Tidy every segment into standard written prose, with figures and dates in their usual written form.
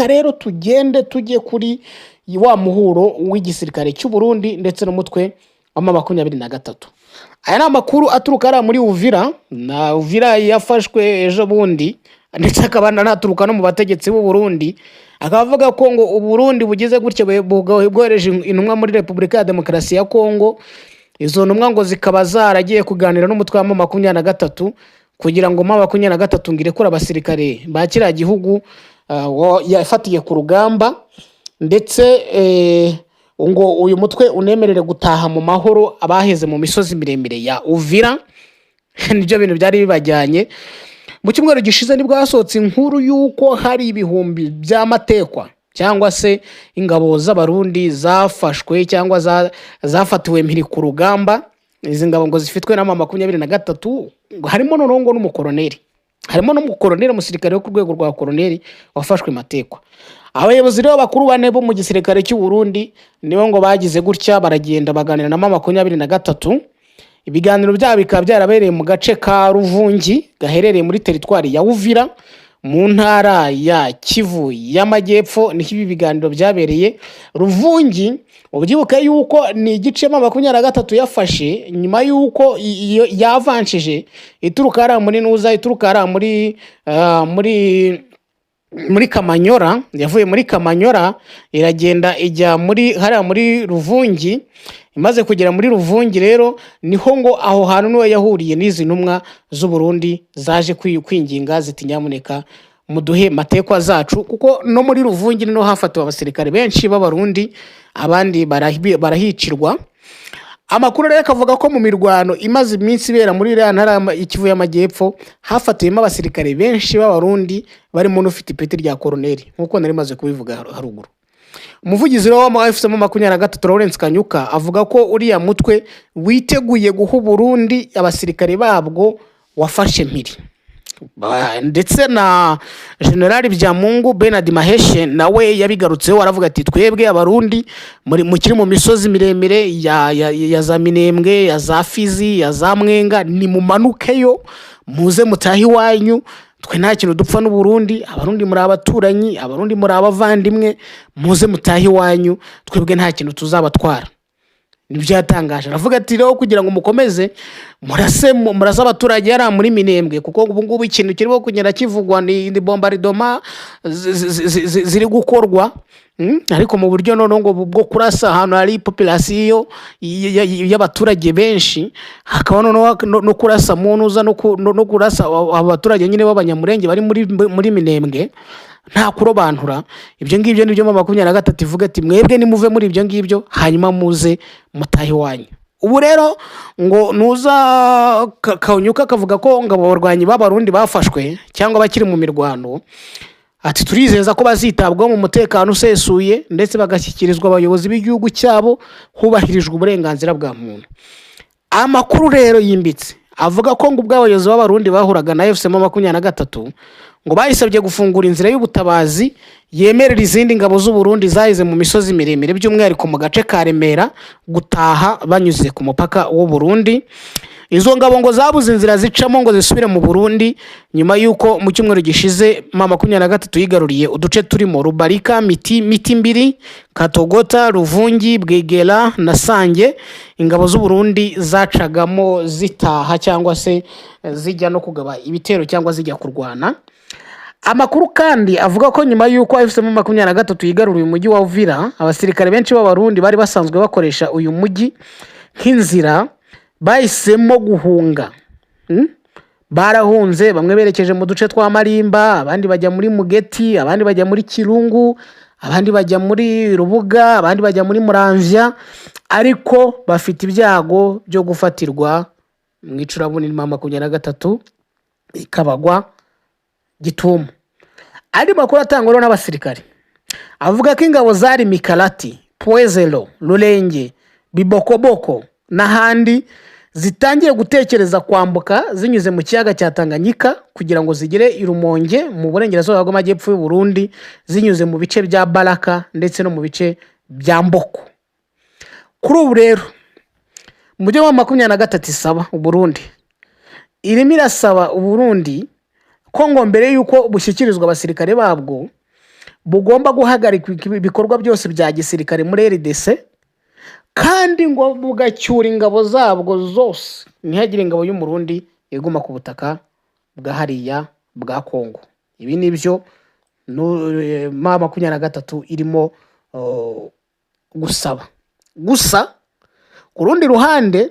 Reka rero tugende tujye kuri wa muhuro w'igisirikare cy'u Burundi ndetse n'umutwe wa M23. Aya ni amakuru aturuka hariya muri Uvira, na Uvira yafashwe ejo bundi, ndetse akaba anaturuka no mu bategetsi b'u Burundi, akaba avuga ko ngo u Burundi bugize gutya bwohereje intumwa muri Repubulika ya Demokarasi ya Kongo. Izo ntumwa ngo zikaba zaragiye kuganira n'umutwe wa M23 kugira ngo M23 ngo irekure abasirikare ba kiriya gihugu yafatiye ku rugamba, ndetse ngo uyu mutwe unemerere gutaha mu mahoro abaheze mu misozi miremire ya Uvira. Nibyo bintu byari bibajyanye. Mu cyumweru gishize nibwo hasohotse inkuru y'uko hari ibihumbi by'amatekwa cyangwa se ingabo z'Abarundi zafashwe cyangwa zafatiwe mpiri ku rugamba. Izi ngabo ngo zifitwe na M23, harimo noneho ngo n'umukoroneri, harimo n'umukoroneri, umusirikare wo ku rwego rwa koroneri wafashwe matekwa. Abayobozi rero bakuru bane bo mu gisirikare cy'u Burundi nibo ngo bagize gutya baragenda baganira na M23. Ibiganiro byabo bikaba byarabereye mu gace ka Ruvungi gaherereye muri teritwari ya Uvira mu ntara ya Kivu y'Amajyepfo. Niho ibi biganiro byabereye. Ruvungi, ubyibuke yuko ni igice M23 yafashe nyuma yuko iyo yavanshije ituruka hariya muri Nuza, ituruka hariya muri Kamanyora. Yavuye muri Kamanyora iragenda ijya muri hariya muri Ruvungi. Imaze kugera muri Ruvungi rero, niho ngo aho hantu niho yahuriye n'izi ntumwa z'u Burundi zaje kwinginga ziti: "Nyamuneka muduhe matekwa zacu", kuko no muri Ruvungi niho hafatiwe abasirikare benshi b'Abarundi, abandi barahicirwa. Amakuru rero akavuga ko mu mirwano imaze iminsi ibera muri iriya ntara y'Ikivu y'Amajyepfo hafatiwemo abasirikare benshi b'Abarundi, barimo n'ufite ipeti rya koroneri, nk'uko nari maze kubivuga haruguru. Umuvugizi rero wa AFC M23, Lawrence Kanyuka, avuga ko uriya mutwe witeguye guha Uburundi abasirikare babwo wafashe mpiri. Ndetse na General Byamungu Bernard Maheshe nawe yabigarutseho, aravuga ati: "Twebwe Abarundi muri mukiri mu misozi miremire ya za Minembwe, ya za Fizi, ya za Mwenga, nimumanukeyo muze mutahe iwanyu. Twe nta kintu dupfa n'Uburundi. Abarundi muri abaturanyi, Abarundi muri abavandimwe, muze mutahe iwanyu, twebwe nta kintu tuzabatwara." Nibyo yatangaje. Aravuga ati: "Rero kugira ngo mukomeze murase abaturage yari muri Minembwe, kuko ubu ngubu ikintu kirimo kugenda kivugwa ni bombardement ziri gukorwa, ariko mu buryo noneho ngo bwo kurasa ahantu hari population y'abaturage benshi, hakaba noneho no kurasa mu ntuza no kurasa abo baturage nyine b'Abanyamurenge bari muri Minembwe nta kurobanura." Ibyo ngibyo nibyo M23 ivuga ati: "Mwebwe nimuve muri ibyo ngibyo, hanyuma muze mutahe iwanyu." Ubu rero ngo nuza Kanyuka akavuga ko ngo abo barwanyi b'Abarundi bafashwe cyangwa bakiri mu mirwano, ati: "Turizeza ko bazitabwaho mu mutekano usesuye ndetse bagashyikirizwa abayobozi b'igihugu cyabo hubahirijwe uburenganzira bwa muntu." Amakuru rero yimbitse avuga ko ngo ubwo abayobozi b'Abarundi bahuraga na AFC M23, ngo bayisabye gufungura inzira y'ubutabazi yemerera izindi ngabo z'u Burundi zaheze mu misozi miremire, by'umwihariko mu gace ka Remera, gutaha banyuze ku mupaka w'u Burundi. Izo ngabo ngo zabuze inzira zicamo ngo zisubire mu Burundi nyuma y'uko mu cyumweru gishize M23 yigaruriye uduce turimo Rubarika, Miti, Miti Mbiri, Katogota, Ruvungi, Bwegera na Sange, ingabo z'u Burundi zacagamo zitaha cyangwa se zijya no kugaba ibitero cyangwa zijya kurwana. Amakuru kandi avuga ko nyuma y'uko AFC M23 yigaruriye umujyi wa Uvira, abasirikare benshi b'Abarundi bari basanzwe bakoresha uyu mujyi nk'inzira bahisemo guhunga. Barahunze, bamwe berekeje mu duce twa Marimba, abandi bajya muri Mugeti, abandi bajya muri Kirungu, abandi bajya muri Rubuga, abandi bajya muri Muramvya, ariko bafite ibyago byo gufatirwa mu icuraburindi M23 ikabagwa gitumo. Andi makuru atangwa rero n'abasirikare avuga ko ingabo zari Mikalati, Pwezero, Rurenge, Bibokoboko n'ahandi zitangiye gutekereza kwambuka zinyuze mu kiyaga cya Tanganyika kugira ngo zigere i Rumonge mu burengerazuba bw'amajyepfo y'u Burundi, zinyuze mu bice bya Baraka ndetse no mu bice bya Mboko. Kuri ubu rero, mu byo M23 isaba Uburundi, irimo irasaba Uburundi ko ngo mbere y'uko bushyikirizwa abasirikare babwo Bugomba guhagarika ibikorwa byose bya gisirikare muri RDC, kandi ngo bugacyura ingabo zabwo zose, ntihagire ingabo y'Umurundi iguma ku butaka bwa hariya bwa Kongo. Ibi ni byo M23 irimo gusaba. Gusa ku rundi ruhande,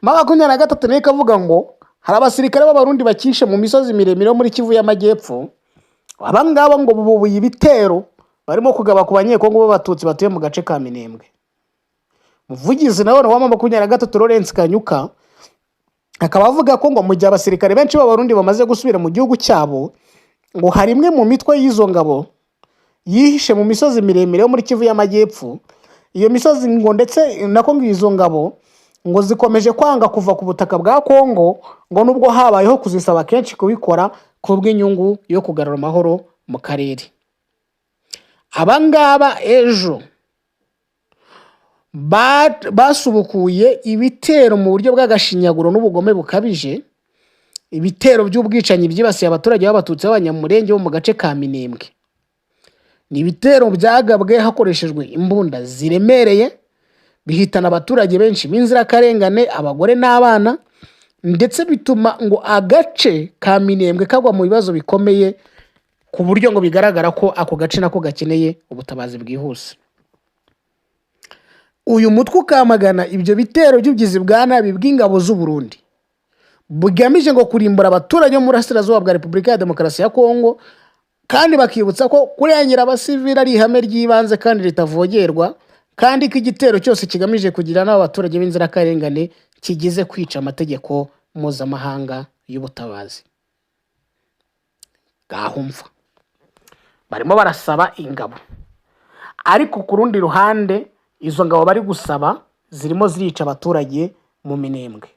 M23 nayo ikavuga ngo hari abasirikare b'Abarundi bakishe mu misozi miremire yo muri Kivu y'Amajyepfo. Aba ngaba ngo bubuye ibitero barimo kugaba ku Banyekongo b'Abatutsi batuye mu gace ka Minembwe. Umuvugizi nawe wa M23, Lawrence Kanyuka, akaba avuga ko ngo mu gihe abasirikare benshi b'Abarundi bamaze gusubira mu gihugu cyabo, ngo hari imwe mu mitwe y'izo ngabo yihishe mu misozi miremire yo muri Kivu y'Amajyepfo. Iyo misozi ngo ndetse nako ngo izo ngabo ngo zikomeje kwanga kuva ku butaka bwa Kongo, ngo nubwo habayeho kuzisaba kenshi kubikora ku bw'inyungu yo kugarura amahoro mu karere. Aba ngaba ejo basubukuye ibitero mu buryo bw'agashinyaguro n'ubugome bukabije, ibitero by'ubwicanyi byibasiye abaturage b'Abatutsi b'Abanyamurenge bo mu gace ka Minembwe. Ni ibitero byagabwe hakoreshejwe imbunda ziremereye, bihitana abaturage benshi b'inzirakarengane, abagore n'abana, ndetse bituma ngo agace ka Minembwe kagwa mu bibazo bikomeye, ku buryo ngo bigaragara ko ako gace nako gakeneye ubutabazi bwihuse. Uyu mutwe ukamagana ibyo bitero by'ubugizi bwa nabi bw'ingabo z'u Burundi bugamije ngo kurimbura abaturage bo mu burasirazuba bwa Repubulika ya Demokarasi ya Kongo, kandi bakibutsa ko kurengera abasivili ari ihame ry'ibanze kandi ritavogerwa, kandi ko igitero cyose kigamije kugira n'abo baturage b'inzirakarengane kigize kwica amategeko mpuzamahanga y'ubutabazi. Gahumva barimo barasaba ingabo, ariko ku rundi ruhande izo ngabo bari gusaba zirimo zirica abaturage mu Minembwe.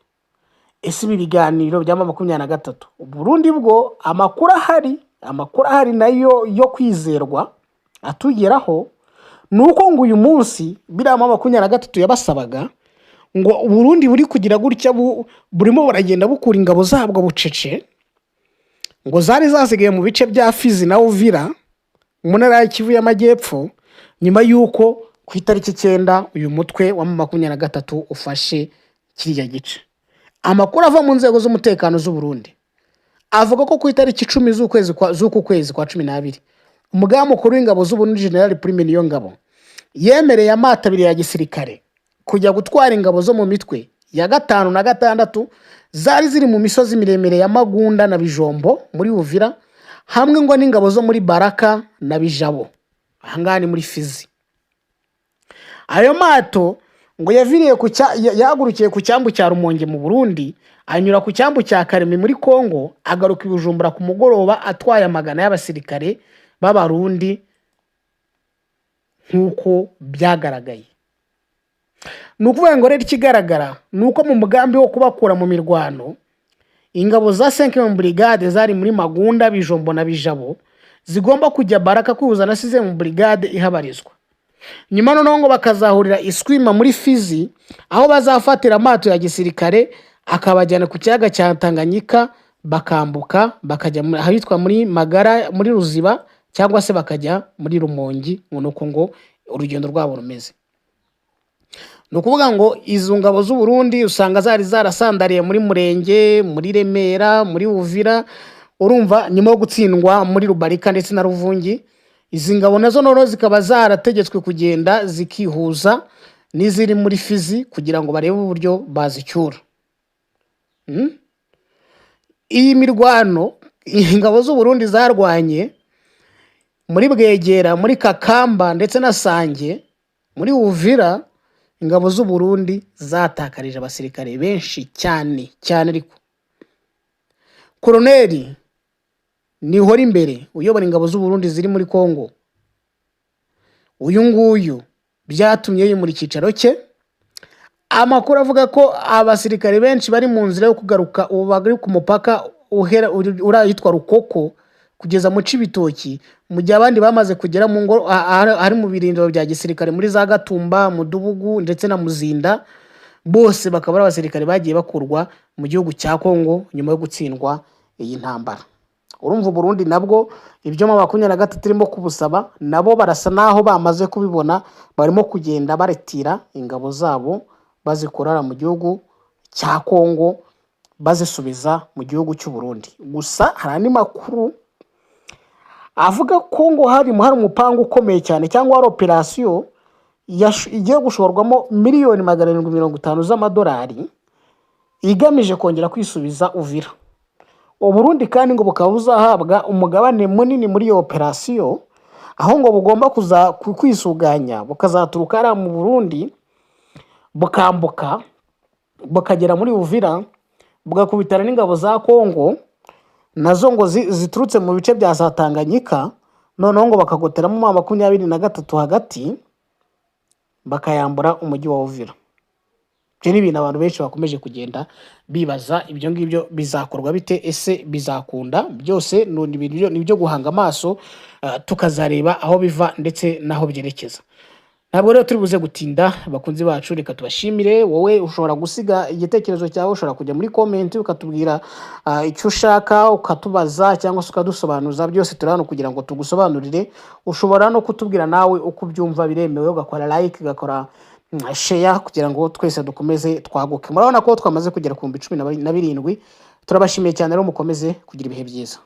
Ese ibi biganiro bya M23, Burundi bwo amakuru ahari nayo yo kwizerwa atugeraho ni uko ngo uyu munsi biriya M23 yabasabaga, ngo Burundi buri kugira gutya burimo buragenda bukura ingabo zabwo bucece, ngo zari zasigaye mu bice bya Fizi na Uvira mu ntara ya Kivu y'Amajyepfo, nyuma y'uko ku itariki 9 uyu mutwe wa M23 ufashe kiriya gice. Amakuru ava mu nzego z'umutekano z'u Burundi avuga ko ku itariki 10 z'uku kwezi kwa 12, umugaba mukuru w'ingabo z'u Burundi, General Prime Niyongabo, yemereye amato abiri ya gisirikare kujya gutwara ingabo zo mu mitwe ya gatanu na gatandatu zari ziri mu misozi miremire ya Magunda na Bijombo muri Uvira, hamwe ngo n'ingabo zo muri Baraka na Bijabo, ahangaha ni muri Fizi. Ayo mato ngo yaviriye ku cya- ya- yahagurukiye ku cyambu cya Rumonge mu Burundi, anyura ku cyambu cya Karemi muri Kongo, agaruka i Bujumbura ku mugoroba atwaye amagana y'abasirikare b'Abarundi nk'uko byagaragaye. Ni ukuvuga ngo rero ikigaragara ni uko mu mugambi wo kubakura mu mirwano, ingabo za 5 Brigade zari muri Magunda, Bijombo na Bijabo zigomba kujya Baraka kwihuza na 6 Brigade ihabarizwa, nyuma noneho ngo bakazahurira Iswima muri Fizi, aho bazafatira amato ya gisirikare akabajyana ku kiyaga cya Tanganyika, bakambuka bakajya ahitwa muri Magara muri Ruziba, cyangwa se bakajya muri Rumongi. Ngo nuko ngo urugendo rwabo rumeze. Ni ukuvuga ngo izo ngabo z'u Burundi usanga zari zarasandariye muri Murenge, muri Remera, muri Uvira, urumva nyuma yo gutsindwa muri Rubarika ndetse na Ruvungi. Izi ngabo nazo noneho zikaba zarategetswe kugenda zikihuza n'iziri muri Fizi kugira ngo barebe uburyo bazicyura. Iyi mirwano ingabo z'u Burundi zarwanye muri Bwegera, muri Kakamba ndetse na Sange muri Uvira, ingabo z'u Burundi zatakarije abasirikare benshi cyane cyane. Ariko Koroneli Nihora imbere uyobora ingabo z'u Burundi ziri muri Kongo, uyu nguyu byatumye yimura icyicaro cye. Amakuru avuga ko abasirikare benshi bari mu nzira yo kugaruka, ubu bari ku mupaka uhera uri ahitwa Rukoko kugeza mu Cibitoki, mu gihe abandi bamaze kugera mu ngo ahari mu birindiro bya gisirikare muri za Gatumba, Mudubugu ndetse na Muzinda. Bose bakaba ari abasirikare bagiye bakurwa mu gihugu cya Kongo nyuma yo gutsindwa iyi ntambara. Urumva Uburundi nabwo ibyo M23 irimo kubusaba, nabo barasa naho bamaze kubibona, barimo kugenda baretira ingabo zabo bazikorera mu gihugu cya Kongo, bazisubiza mu gihugu cy'u Burundi. Gusa hari andi makuru avuga ko ngo hari umupango ukomeye cyane cyangwa hari operasiyo igiye gushorwamo miliyoni 750 z'amadolari igamije kongera kwisubiza Uvira. Uburundi kandi ngo bukaba buzahabwa umugabane munini muri iyo operasiyo, aho ngo bugomba kuza kwisuganya bukazaturuka hariya mu Burundi, bukambuka bukagera muri Uvira, bugakubitana n'ingabo za Kongo nazo ngo ziturutse mu bice bya za Tanganyika, noneho ngo bakagoteramo M23 hagati, bakayambura umujyi wa Uvira. Ibyo ni ibintu abantu benshi bakomeje kugenda bibaza. Ibyo ngibyo bizakorwa bite? Ese bizakunda? Byose ni ibintu ni ibyo guhanga amaso, tukazareba aho biva ndetse n'aho byerekeza. Ntabwo rero turi buze gutinda, bakunzi bacu, reka tubashimire. Wowe ushobora gusiga igitekerezo cyawe, ushobora kujya muri comment ukatubwira icyo ushaka, ukatubaza cyangwa se ukadusobanuza. Byose turi hano kugira ngo tugusobanurire. Ushobora no kutubwira nawe uko ubyumva, biremewe, ugakora like, ugakora share kugira ngo twese dukomeze twaguke. Murabona ko twamaze kugera ku 17,000. Turabashimiye cyane rero, mukomeze kugira ibihe byiza.